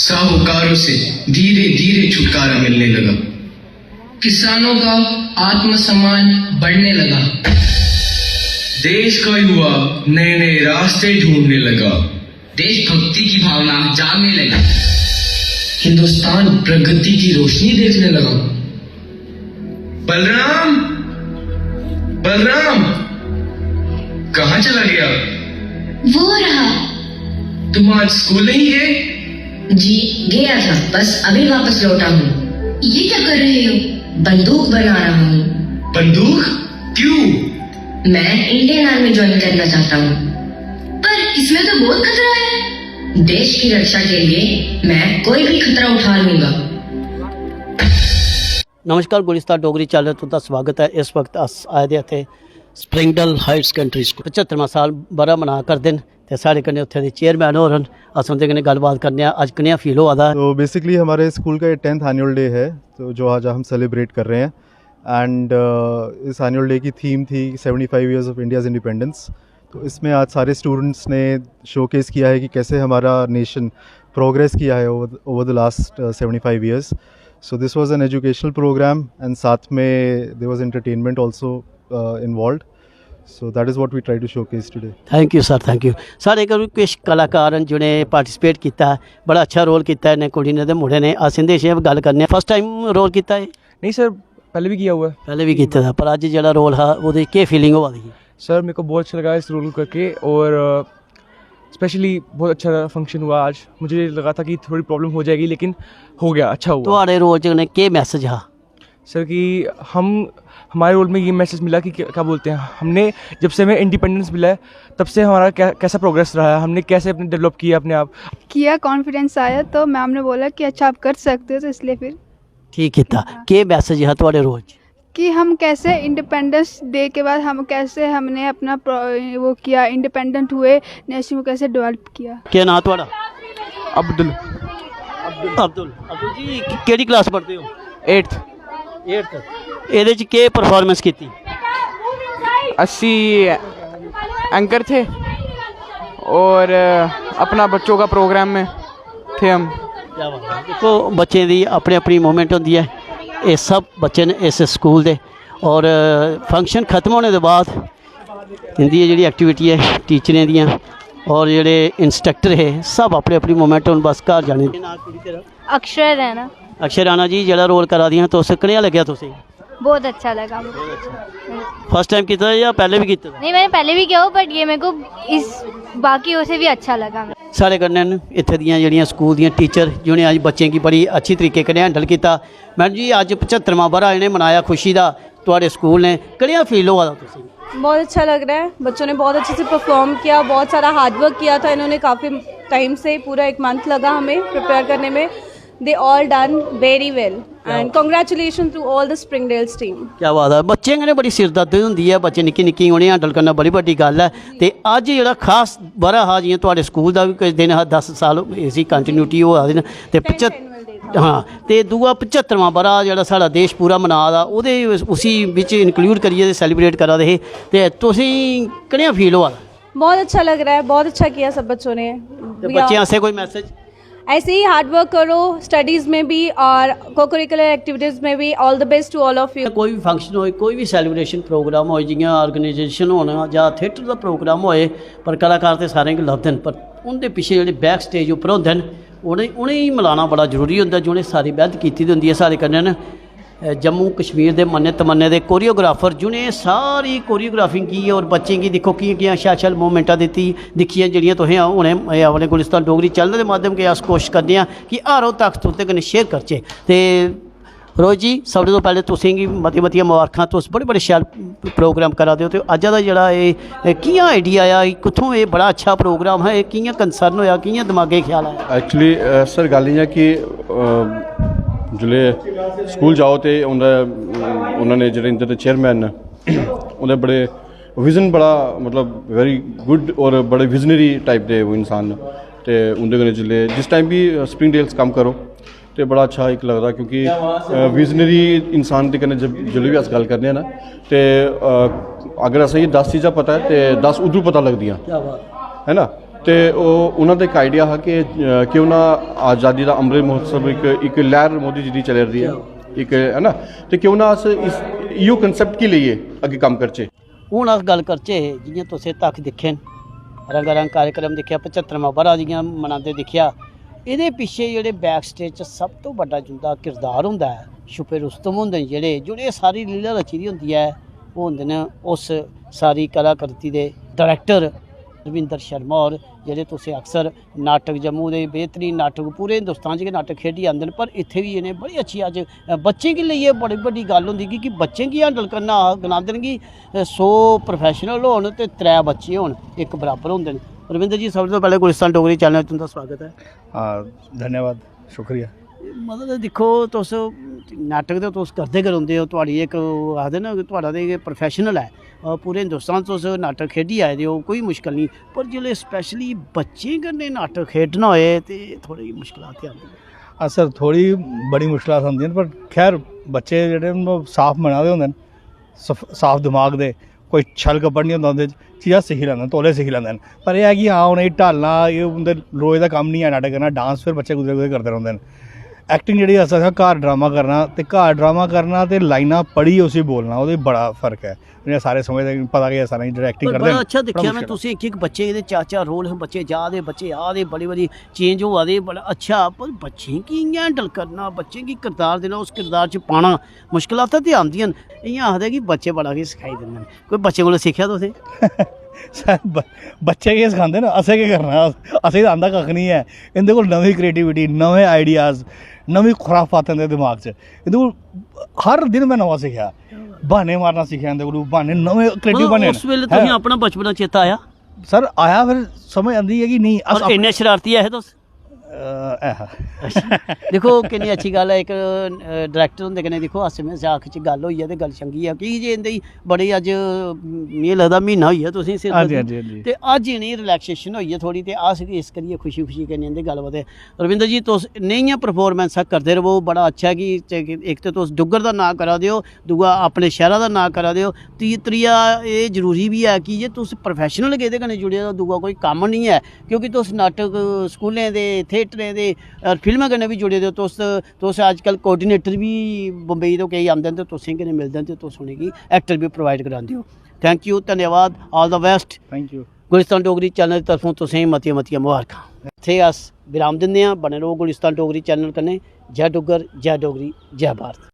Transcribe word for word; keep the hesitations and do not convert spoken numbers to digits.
साहूकारों से धीरे धीरे छुटकारा मिलने लगा। किसानों का आत्मसम्मान बढ़ने लगा। देश का युवा नए नए रास्ते ढूंढने लगा। देशभक्ति की भावना जागने लगी। हिंदुस्तान प्रगति की रोशनी देखने लगा। बलराम, बलराम, कहाँ चला गया? वो रहा। तुम आज स्कूल नहीं गए? जी, गया था, बस अभी वापस लौटा हूँ। ये क्या कर रहे हो? बंदूक बना रहा हूँ। बंदूक? क्यों? मैं इंडियन आर्मी ज्वाइन करना चाहता हूँ। पर इसमें तो बहुत खतरा है। देश की रक्षा के लिए मैं कोई भी खतरा उठा लूंगा। नमस्कार, गुलिस्तान डोगरी चैनल तुं'दा स्वागत ऐ। इस वक्त अस आए दे इत्थै स्प्रिंगडल हायर सकैंडरी स्कूल, पचत्तरमां साल ब'रा मना करदे न ते साढ़े कन्नै उत्थै दे चेयरमैन होर न। अस उं'दे कन्नै गल्लबात करने आं, अज्ज कनेहा फील होआ दा ऐ। तो बेसिकली हमारे स्कूल का ये टेंथ एनुअल डे है, तो जो आज हम सेलिब्रेट कर रहे हैं। एंड इस एनुअल डे की थीम थी seventy five years of India's independence. तो इसमें आज सारे स्टूडेंट्स ने शोकेस किया है कि कैसे हमारा नेशन प्रोग्रेस किया है over the last seventy five years. So this was an educational program and साथ में there was entertainment also involved. So that is what we try to showcase today. Thank U sir, thank U. साढ़े कोल किश कलाकार न जि'नें participate कीता ऐ, बड़ा अच्छा रोल कीता ऐ इ'नें कुड़ी ने ते मुड़े ने। अस इं'दे शा गल्ल करने आं। फर्स्ट टाइम रोल कीता ऐ? नहीं सर, पैह्लें बी किया हुआ ऐ। पैह्लें बी कीते दा, पर अज्ज जेह्ड़ा रोल हा ओह्दे च केह् फीलिंग होआ दी ही? सर, मेरे को बहुत अच्छा लगा इस रोल करके और स्पेशली बहुत अच्छा फंक्शन हुआ आज। मुझे लगा था कि थोड़ी प्रॉब्लम हो जाएगी, लेकिन हो गया, अच्छा हुआ। थुआढ़े रोल च कन्नै केह् मैसेज हा? सर, कि हम हमारे रोल में ये मैसेज मिला कि क्या क्या बोलते हैं, हमने जब से हमें इंडिपेंडेंस मिला है तब से हमारा क्या कैसा प्रोग्रेस रहा है, हमने कैसे अपने डेवलप किया अपने आप। किया, कॉन्फिडेंस आया तो मैम ने बोला कि अच्छा आप कर सकते हो, तो इसलिए फिर ठीक कीता। केह् मैसेज हा थुआढ़े रोल च? कि हम कैसे इंडिपेंडेंस डे के बाद हम कैसे हमने अपना प्रो- वो किया, इंडिपेंडेंट हुए, नेशन को कैसे डेवलप किया। केह् नांऽ थुआढ़ा? अब्दुल। अब्दुल। अब्दुल जी, केह्ड़ी क्लास पढ़दे ओ? एट्थ। एट्थ। एह्दे च केह् परफार्मेंस कीती? अस्सी एंकर थे और अपना बच्चों का प्रोग्राम में थे हम। क्या बात है। दिक्खो, बच्चें दी अपनी अपनी मूवमेंट होंदी ऐ। एह् सब बच्चे न इस स्कूल दे, और फंक्शन खत्म होने दे बाद इं'दी एह् जेह्ड़ी एक्टिविटी ऐ टीचरें दियां और जेह्ड़े इंस्ट्रक्टर हे, सब अपनी अपनी मूवमेंट, हून बस घर जाने दी। अक्षय रैना। अक्षय राणा जी, जेह्ड़ा रोल करा दियां तुस, कनेहा लग्गेआ तुसें? बहुत अच्छा लगा मुझे। फर्स्ट टाइम कीता जां पैह्लें बी कीते दा? नहीं, मैंने पहले भी किया हो, बट ये मेरे को इस बाकियों से भी अच्छा लगा। साढ़े कन्नै न इत्थै दियां जेह्ड़ियां स्कूल दियां टीचर, जि'नें अज्ज बच्चें गी बड़ी अच्छी तरीके कन्नै हैंडल कीता। मैडम जी, अज्ज पचत्तरमां ब'रा इ'नें मनाया खुशी दा थुआढ़े स्कूल ने, कनेहा फील होआ दा तुसें? बहुत अच्छा लग रहा है, बच्चों ने बहुत अच्छे से परफॉर्म किया, बहुत सारा हार्ड वर्क किया था इन्होंने काफ़ी टाइम से, पूरा एक मंथ लगा हमें प्रिपेयर करने में। They all done very well and congratulations to all the Springdale team. क्या बात है, बच्चें कन्नै बड़ी सिरदर्दी होंदी ऐ, बच्चे निक्के निक्के उ'नेंगी हैंडल करना बड़ी बड्डी गल्ल ऐ। ते अज्ज जेह्ड़ा खास ब'रा हा, जि'यां थुआढ़े स्कूल दा बी किश दिन हा, दस साल इसी कंटिन्यूटी होआ दे न, ते पचत हां, ते दूआ पचत्तरमां ब'रा जेह्ड़ा साढ़ा देश पूरा मना दा, ओह्दे उसी बिच इंक्लूड करियै ते सैलीब्रेट करा दे हे, ते तुसेंगी कनेहा फील होआ दा? बहुत अच्छा लग रहा है, बहुत अच्छा किया सब बच्चों ने। ते बच्चें आस्तै कोई मैसेज? ऐसे ही हार्ड वर्क करो स्टडीज में भी और को करिकुलर एक्टिविटीज में भी। All the best to all of you. कोई बी फंक्शन होए, कोई बी सैलीब्रेशन प्रोग्राम होए, जि'यां ऑर्गेनाइजेशन होना जां थिएटर दा प्रोग्राम होए, पर कलाकार ते सारें गी लभदे न, पर उं'दे पिच्छे जेह्ड़े बैक स्टेज उप्पर होंदे न, उ'नें उ'नेंगी मलाना बड़ा जरूरी होंदा, जि'नें सारी मैह्नत कीती दी होंदी ऐ। साढ़े कन्नै न अ, जम्मू कश्मीर दे मन्ने तमन्ने दे कोरियोग्राफर, जि'नें सारी कोरियोग्राफिंग की और बच्चें गी दिक्खो कि'यां कि'यां शैल शैल मूवमेंटां दित्ती दिक्खियां, जेह्ड़ियां तुसें हुनै एह् अपने गुलिस्तान डोगरी चैनल दे माध्यम कन्नै अस कोशश करने आं कि हर ओह् तक तुं'दे कन्नै शेयर करचै। ते रोहित जी, सभनें तो पैह्लें तुसेंगी मतियां मतियां मबारखां, तुस बड़े बड़े शैल प्रोग्राम करा दे ओ। ते अज्जा दा जेह्ड़ा एह् एह् कि'यां आइडिया आया, एह् कुत्थूं, एह् बड़ा अच्छा प्रोग्राम हा, एह् कि'यां कंसर्न होआ, कि'यां दमागै ख्याल आया? एक्चुअली सर, गल्ल इ'यां कि अ, जिसलै स्कूल जाओ ते उं'दा उ'नें जेह्ड़े इं'दे ते चेयरमैन न, उं'दे बड़े विजन बड़ा, मतलब, वेरी गुड और बड़े विजनरी टाइप दे ओह् इंसान न। ते उं'दे कन्नै जिसलै जिस टाइम बी स्प्रिंगडेल च कम्म करो ते बड़ा अच्छा इक लगदा, क्योंकि विजनरी इंसान दे कन्नै जब जिसलै बी अस गल्ल करने आं ना, ते अ, अगर असेंगी दस चीज़ां पता ऐ ते दस उद्धरूं पता लगदियां, है ना? ते ओह्, उन्होंने एक आइडिया हा कि क्यों ना आज़ादी का अमृत महोत्सव एक एक लैहर मोदी जी की चला रही है, एक है ना, तो क्यों ना अस इस इो कंसेप्ट की लेइए अग्गें कम्म करचे। हून अस गल्ल करचै, जि'यां तुसें तक दिक्खे न, रंगारंग कार्यक्रम दिक्खेआ, पचत्तरमां ब'रा जि'यां मनांदे दिक्खेआ, एह्दे पिच्छे जेह्ड़े बैक स्टेज च सब तो बड्डा जिंदा किरदार होंदा ऐ, छुपे रुस्तम होंदे न जेह्ड़े, जेह्ड़े सारी लीला रची दी होंदी ऐ, ओह् होंदे न उस सारी कलाकृति दे डायरैक्टर रविंदर शर्मा होर, जेह्ड़े तुसें अक्सर नाटक जम्मू दे बेहतरीन नाटक, पूरे हिंदुस्तान च गै नाटक खेढी आंदे न, पर इत्थै बी इ'नें बड़ी अच्छी अज्ज, अ, बच्चें गी लेइयै बड़ी बड्डी गल्ल होंदी की, कि बच्चें गी हैंडल करना गलांदे न कि, अ, सौ प्रोफेशनल होन ते त्रै बच्चे होन, इक बराबर होंदे न। रविंदर जी, सब तों पैह्लें गुलिस्तान डोगरी चैनल च तुं'दा स्वागत ऐ। हां, धन्यवाद, शुक्रिया। मतलब दिक्खो, तुस नाटक ते तुस करदे गै रौंह्दे ओ, थुआढ़ी इक, आखदे ना कि थुआढ़ा ते प्रोफेशनल ऐ। अ, पूरे हिंदुस्तान तुस नाटक खेढी आए दे ओ, कोई मुश्कल निं, पर जिसलै स्पैशली बच्चें कन्नै नाटक खेढना होए ते थोह्ड़ी मुश्कलात ते आंदी ऐ। हां सर, थोह्ड़ी बड़ी मुश्कलात आंदियां न, पर खैर, बच्चे जेह्ड़े न, ओह् साफ मना दे होंदे न, सफ- साफ दमाग दे, कोई छल कपट निं होंदा उं'दे च, चीजां सिक्खी लैंदे न, तौले सिक्खी लैंदे न। पर एह् ऐ कि हां, उ'नेंगी ढालना, एह् उं'दे रोज दा कम्म निं ऐ नाटक करना, डांस फिर बच्चे कुतै कुतै करदे रौंह्दे न। एक्टिंग जेह्ड़ी अस आखने घर ड्रामा करना ते घर ड्रामा करना ते लाइनां पढ़ियै उसी बोलना, ओह्दे च बड़ा फर्क ऐ। जि'यां सारे समझदे, पता गै ऐ सारें गी, जेह्ड़े एक्टिंग पर करदे बड़ा न, अच्छा दिक्खेआ में मुश्कल ऐ। तुसें, इक इक बच्चे दे चार चार रोल हे, बच्चे जा दे, बच्चे आ दे, बड़ी बड़ी चेंज होआ दे, बड़ा अच्छा। पर बच्चें गी इ'यां हैंडल करना, बच्चें गी किरदार देना, उस किरदार च पाना, मुश्कलातां ते आंदियां न। इ'यां आखदे कि बच्चे बड़ा किश सखाई दिंदे न। कोई बच्चे कोला सिक्खेआ तुसें? सर, ब- बच्चे केह् सखांदे न, असें केह् करना? अस- असेंगी आंदा कक्ख निं ऐ। इं'दे कोल नमीं क्रिएटिविटी, नमें आइडियाज, नमीं खुराफात इं'दे दिमाग च। इं'दे कोल हर दिन में नमां सिक्खेआ, ब्हाने मारना सिक्खेआ इं'दे कोलू, ब्हाने नमें क्रिएटिव मतलब ब्हाने उस न। बेल्लै हैं? तुसें अपना बचपना चेता आया? सर, आया, फिर समझ आंदी है कि नेईं, अस और इन्ने शरारती ऐ हे तुस? अ, ऐ हा। दिक्खो, किन्नी अच्छी गल्ल ऐ। इक डायरैक्टर हुंदे कन्नै, दिक्खो, हास्से मजाक च गल्ल होई ऐ ते गल्ल चंगी ऐ, की जे इं'दे बड़े अज्ज, मिगी लगदा, म्हीना होई गेआ तुसें सिर हां जी, दर्द हां जी, हां जी। ते अज्ज इ'नेंगी रिलैक्सेशन होई ऐ थोह्ड़ी, ते अस बी इस करियै खुशी खुशी कन्नै इं'दे गल्ल बात ऐ। रविंदर जी, तुस नेहियां परफार्मेंसां करदे रवो, बड़ा अच्छा ऐ कि इक ते तुस डुग्गर दा नांऽ करा दे ओ, दूआ अपने शैह्रा दा नांऽ करा दे ओ, ती त्रीया एह् जरूरी बी ऐ कि जे तुस प्रोफेशनल गै एह्दे कन्नै जुड़े दे ओ, दूआ कोई कम्म निं ऐ, क्योंकि तुस नाटक स्कूलें दे, थिएटरें दे, और फिल्में कन्नै बी जुड़े दे ओ। तुस तुस अजकल कोआर्डिनेटर बी बम्बई तो केईं आंदे न ते तुसें कन्नै मिलदे न ते तुस उ'नेंगी एक्टर बी प्रोवाइड करांदे ओ। थैंक यू, धन्यवाद, all the best. Thank you. Gulistan Dogri channel दी तरफों तुसेंगी मतियां मतियां मुबारखां। इत्थै अस विराम दिंदे आं। बने रहो गुलिस्तान डोगरी चैनल कन्नै। जय डुग्गर, जय डोगरी, जय भारत।